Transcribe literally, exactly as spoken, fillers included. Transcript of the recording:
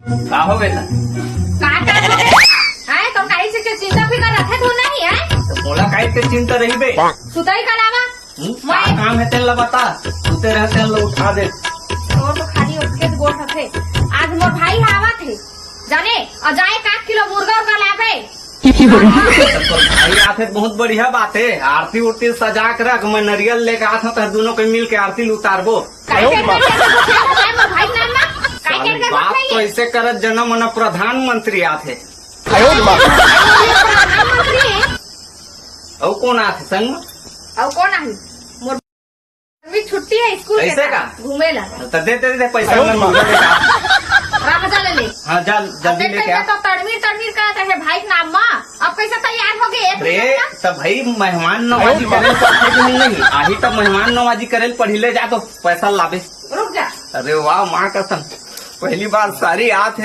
का हो गे? का का हो गे? हैं, तो काहे से चिंता फिकर रखे तू नहीं है? तो मोला काहे के चिंता रही बे? सुतई का अलावा? हम्म, का मैं काम है तेन ला बता, सुते रहे तेन ला उठा दे। तोर तो खाली ओतके गोठ रथे। आज मोर भाई ह आवत हे, जाने, अउ जाए एक आध किलो मुर्गा उर्गा लाबे। तो भाई आथे त बहुत बढ़िया बात है, आरती उरती सजा के रख, मैं नरियल लेके आत हूँ, तो दोनों के मिल के आरती ल उतारबो। काय करके रखे हो भाई नाम मा? काय साले करके बात रखे तो ये? ऐसे करत जना मना प्रधानमंत्री आथे। प्रधानमंत्री है। अउ कौन आथे संग मा? अउ कौन आही? मोर अभी छुट्टी है स्कूल के ऐसे का? का? घूमे ला। तो दे, दे, दे पैसा। अरे मैं माँ। मुर्गा लेके आ। रख जा ले ले। हाँ, जा, अब जल्दी देख लेके आ। तो तड़मीर, तड़मीर करत रहे भाई के नाम मा। अब कैसे तैयार हो गए? एक अरे, मिनट ना। तो भाई मेहमान नवाजी करे ल पड़थे कि नहीं? आही तो मेहमान नवाजी करे ल पड़ही, ले जा तो पैसा लाबे। रुक जा। अरे वाह, माँ कसम, पहली बार सारी आत है।